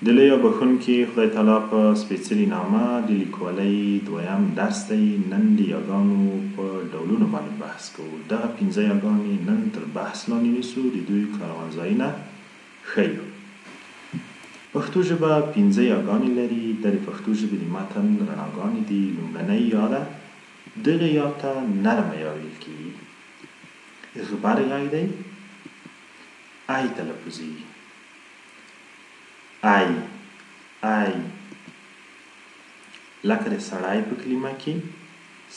د لوی او بښونکي خدای تعالی په سپېڅلي نامه د لیکوالۍ دویم درس دی. نن د یاګانو په ډولونو باندې بحث کوو. دغه پنځه یاګانې نن تر بحث لاندې نیسو، د دوی کاروانځایونه ښیو. پښتو ژبه پنځه یاګانې لري. دا د پښتو ژبې د متن رڼاګانې دي. لومړنۍ یا ده، دغې یا ته نرمه یا ویل کېږي. غبرګ غږ دی، ای تلفظېږي. ای، ای، لکه د سړی په کلمه کې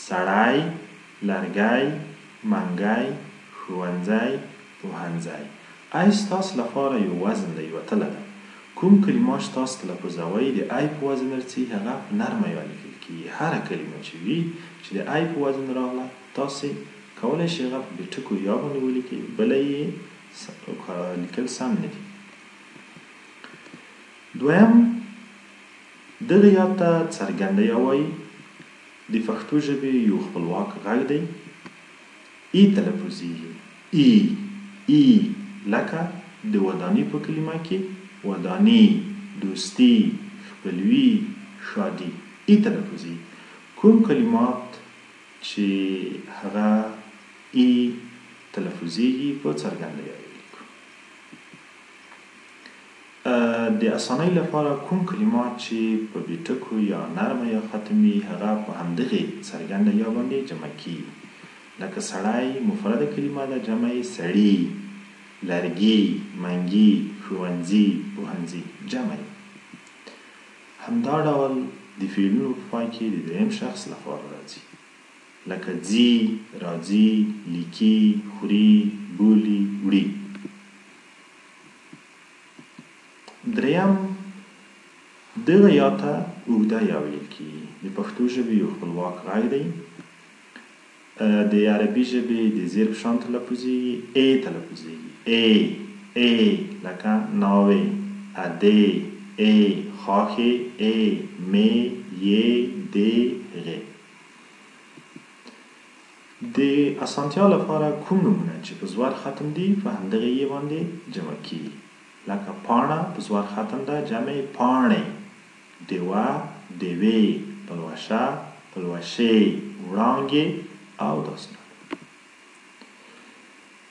سړی، لرګی، منګی، ښوونځی، پوهنځی. ای ستاسو لپاره یو وزن دی، یوه تله ده. کوم کلمات چې تاسو تلفظوئ د ای په وزن رڅي، هغه په نرمه یا لیکل کېږي. هره کلمه چې وي چې د ای په وزن راغله، تاسو کولی شئ هغه په بې ټکو یا باندې ولیکئ، بله یې لیکل سم نه دي. دویم، دغه یا ته څرګنده یا وایي. د پښتو ژبې یو خپلواک غږ دی، ای تلفظېږي. ای، ای، لکه د وداني په کلمه کې وداني، دوستي، خپلوي، ښادي، ای تلفظېږي. کوم کلمات چې هغه ای تلفظېږي په څرګنده یا یې لیکو. د اسانۍ لپاره کوم کلمات چې په بې ټکو یا نرمه یا ختم وي، هغه په همدغې څرګنده یا باندې جمع کېږي. لکه سړی مفرده کلمه ده، جمع یې سړي، لرګي، منګي، ښوونځي، پوهنځي، جمع یې. همدا ډول د فعلونو په پای کې د دریم شخص لپاره راځي، لکه ځي، راځي، لیکي، خوري، بولي، وړي. دریم، دغه یا ته اوږده یا ویل کېږي. د پښتو ژبې یو خپلواک غږ دی، د عربي ژبې د زیر په شان تلفظېږي، ای تلفظېږي. ای، ای، لکه ناوې، ادې، ای، خاښې، ای، مې، یې، دې، غې. د اسانتیا لپاره کوم نومونه چې په زور ختم دي په همدغې یې باندې جمع کېږي. لکه پاڼه په زور ختم ده، جمع یې پاڼې، ډیوه، ډیوې، پلوشه، پلوشې، وړانګې او داسې نور.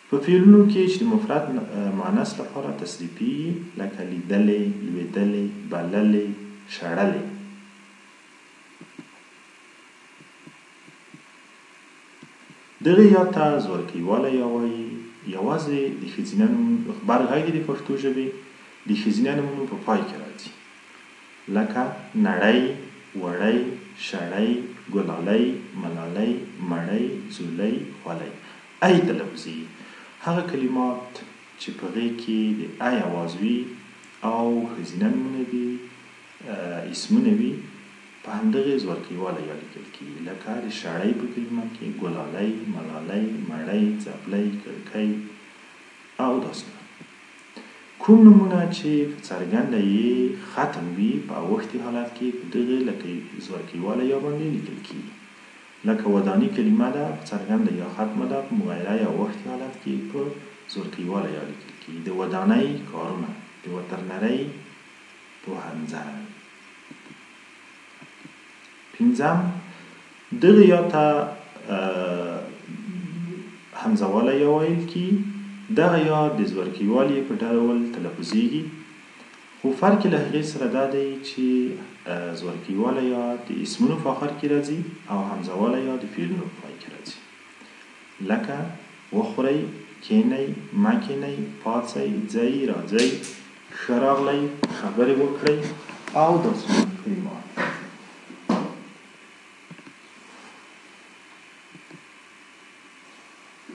په فعلونو کې چې د مفرد مؤنث لپاره تصریفېږي، لکه لیدلې، لوېدلې، بللې، شړلې. دغې یا ته زورکیواله یا وایي. یوازې د ښځینه نوم غبرګ غږ دی د پښتو ژبې د ښځینه نومونو په پای کې راځي، لکه نړۍ، وړۍ، شړۍ، ګلالۍ، ملالۍ، مړۍ، ځولۍ، خولۍ. ای تلفظېږي. هغه کلمات چې په غې کې د ای اواز وي او ښځینه نومونه دي، اسمونه وي، په همدغې زورکیواله یا لیکل کېږي. لکه د شړۍ په کلمه کې ګلالۍ، ملالۍ، مړۍ، څپلۍ، کړکۍ او داسې نور. کوم نومونه چې په څرګنده یې ختم وي په اوښتي حالت کې په دغې لکه زورکیواله یا باندې لیکل کېږي. لکه وداني کلمه ده، په څرګنده یا ختمه ده، په مغیره یا اوښتي حالت کې په زورکیواله یا لیکل کېږي. د ودانۍ کارونه، د وترنرۍ پوهنځی. پنځم، دغه یا ته همزواله یا ویل کېږي. دغه یا د زورکیوالي په ډول تلفظېږي، خو فرق یې له هغې سره دا دی چې زورکیواله یا د اسمونو په آخر کې راځي او همزواله یا د فعلونو په پای کې راځي. لکه وخورئ، کښېنئ، مه کښېنئ، پاڅئ، ځئ، راځئ، ښه راغلئ، خبرې وکړئ او داسې نور کلمات.